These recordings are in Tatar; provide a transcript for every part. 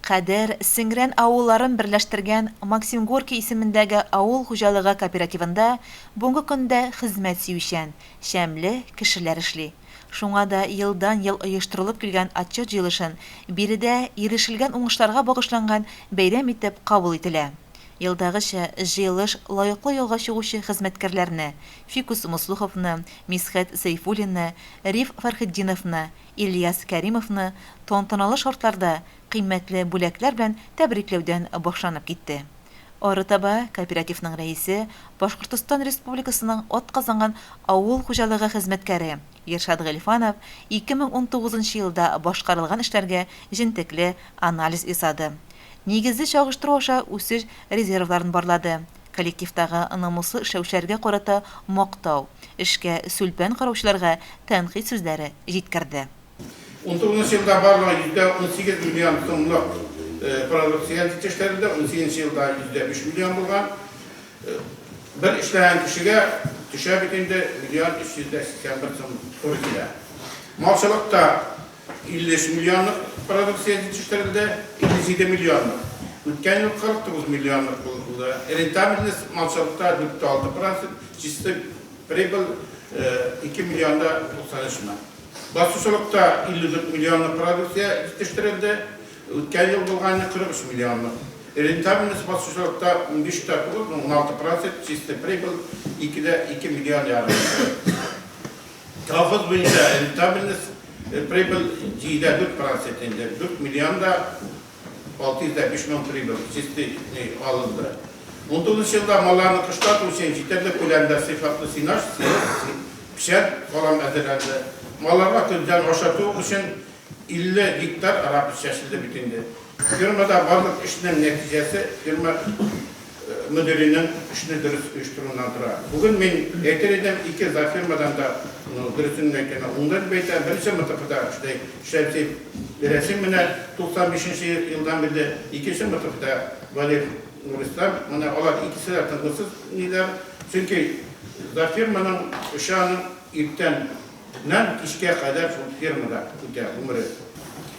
Кадер, Сеңрән авылларын берләштергән Максим Горький исемендәге авыл хуҗалыгы кооперативында бүгенге көндә хезмәт сөючән, чәмле кешеләр эшли. Шуңа да елдан-ел оештырылып килгән отчет җыелышын биредә ирешелгән уңышларга багышланган бәйрәм итеп кабул ителә. Елдагыча, җыелыш лаеклы ялга чыгучы хезмәткәрләрне, Фикус Муслуховны, Мисхәт Сәйфуллинны, Риф Фәрхетдиновны, Ильяс Кәримовны тантаналы шартларда кыйммәтле бүләкләр белән тәбрикләүдән башланып китте. Арытаба кооперативның рәисе, Башкортостан Республикасының атказанган авыл хуҗалыгы хезмәткәре Иршат Гыйльфанов 2019 нчы елда башкарылган эшләргә җентекле анализ ясады. Нигезле чагыштыру аша үсеш резервларын барлады, коллективтагы намуслы эшләүчеләргә карата мактау, эшкә сүлпән караучыларга тәнкыйть сүзләре җиткерде. Унтугызынчы елда барлыгы 118 миллион сумлык продукция җитештерелде, унсигезенче елда 105 миллион булган. Бер эшләгән кешегә төшә бит инде миллион 381 сум туры килә. Малчылыкта 53 миллионлык продукция җитештерелде, 57 миллионлык. Үткән ел 49 миллионлык булды. Рентабельность малчылыкта 4,6 процент, чистый прибыль 2 миллион да 93 мең. Басучылыкта 54 миллионлык продукция җитештерелде, үткән ел булганы 43 миллионлык. Рентабельность басучылыкта 15,9, 16 процент, чистый прибыль 2,2 миллион ярым. Колхоз буенча рентабельность прибыль 7,4 процент инде, 4 миллион да 605 мең прибыль чистый алынды. Унтугызынчы елда малларны кышлату өчен җитәрлек күләмдә сыйфатлы сенаж, силос, печән, салам әзерләнде. Малларга көздән ашату өчен 50 гектар рапс чәчелде бит инде. Фермада барлык эшнең нәтиҗәсе ферма мөдиренең эшне дөрес оештыруыннан тора. Бүген мин әйтер идем, ике завфермадан да, ну, дөресен генә әйткәндә, уңды дип әйтәм. Беренче МТФда эшләй Шәмсиев Рәсим менә 95 нче елдан бирле, икенче МТФда Валерий Нурислам. Менә алар икесе дә тынгысыз ниләр. Чөнки завферманың эше аның иртән нән кичкә кадәр шул фермада үтә гомере.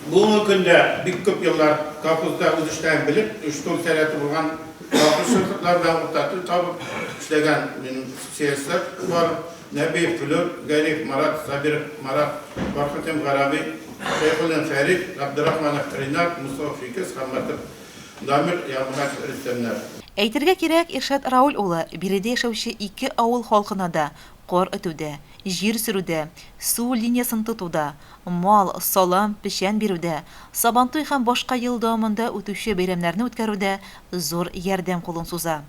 Бүгенге көндә бик күп еллар колхозда үз эшләрен белеп, оештыру сәләте булган колхозчылар белән уртак тел табып эшләгән минем специалистлар бар, Нәбиев Флүр, Гәрәев Марат, Сабиров Марат, Фархетдин Гарәби, Шәйхуллин Фәрит, Габдрахманов Ринат, Мусаев Фикес, Хамматов Дамир, Ярмөхәммәтов Рөстәмнәр. Әйтергә кирәк, Иршат Рауль улы биредә яшәүче ике авыл халкына да кар өтүдә, җир сөрүдә, су линиясен тотуда, мал, салам, печән бирүдә, Сабантуй һәм башка ел дәвамында үтүче бәйрәмнәрне үткәрүдә зур ярдәм кулын суза.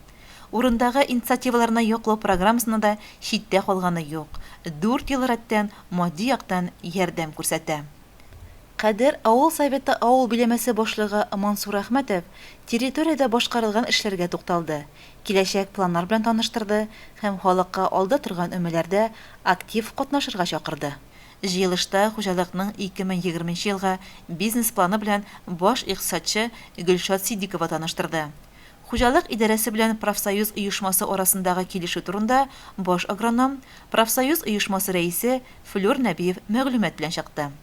Урындагы инициативаларны яклау программасыннан да читтә калганы юк, дүрт ел рәттән матди яктан ярдәм күрсәтә. Кадер авыл Советы авыл биләмәсе башлыгы Мансур Әхмәтов территориядә башкарылган эшләргә тукталды, киләчәк планнар белән таныштырды һәм халыкка алда торган өмәләрдә актив катнашырга чакырды. Җыелышта хуҗалыкның 2020 нче елга бизнес-планы белән баш икътисадчы Гөлшат Ситдикова таныштырды. Хуҗалык идарәсе белән профсоюз оешмасы арасындагы килешү турында баш агроном, профсоюз оешмасы рәисе Флүр Нәбиев мәгълүмат белән чыкты.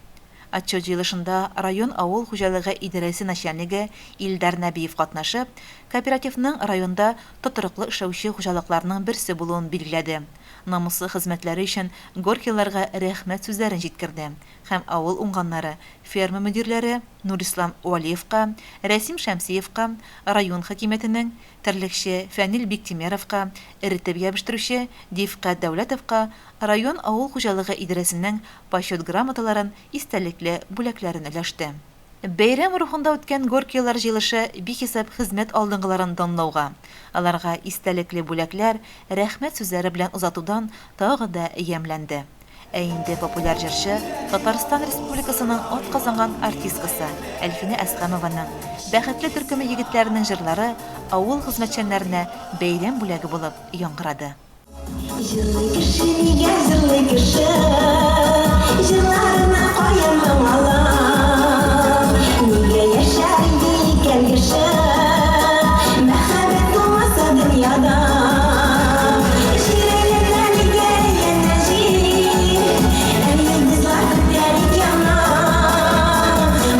Отчет җыелышында район авыл хуҗалыгы идарәсе начальнигы Илдар Нәбиев катнашып, кооперативның районда тотрыклы эшләүче хуҗалыкларның берсе булуын билгеләде, намуслы хезмәтләре өчен горкийларга рәхмәт сүзләрен җиткерде һәм авыл уңганнары, ферма мөдирләре Нурислам Вәлиевка, Рәсим Шәмсиевка, район хакимиятенең, терлекче Фәнил Биктимеровка, эретеп ябештерүче Дифкать Дәүләтовка район авыл хуҗалыгы идарәсенең Почет грамоталарын, истәлекле бүләкләрен өләште. Бәйрәм рухында үткән Горкияләр җыелышы бихисап хезмәт алдынгыларын данлауга, аларга истәлекле бүләкләр, рәхмәт сүзләре белән озатудан тагы да ямьләнде. Ә инде популяр җырчы, Татарстан Республикасының атказанган артисткасы Әлфинә Әсхәмованың Бәхетле төркеме егетләренең җырлары авыл хезмәтчәннәренә бәйрәм бүләге булып яңгырады. Җырлый кеше, нигә җырлый кеше? Җырларына каян моң ала? Нигә яшәр иде икән кеше? Мәхәббәт булмаса дөньяда. Җир әйләнә, нигә әйләнә җир? Ә йолдызлар күктә ник яна?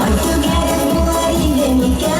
Ай түгәрәк булыр иде микән?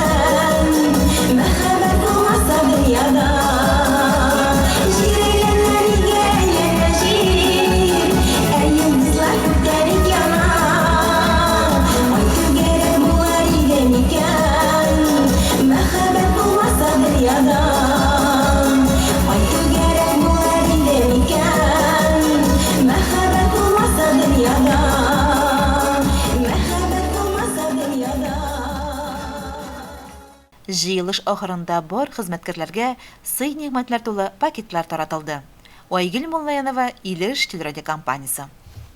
Җыелыш ахырында бар хезмәткәрләргә сый-нигъмәтләр тулы пакетлар таратылды. Айгөл Муллаянова, Илеш телерадиокомпаниясе.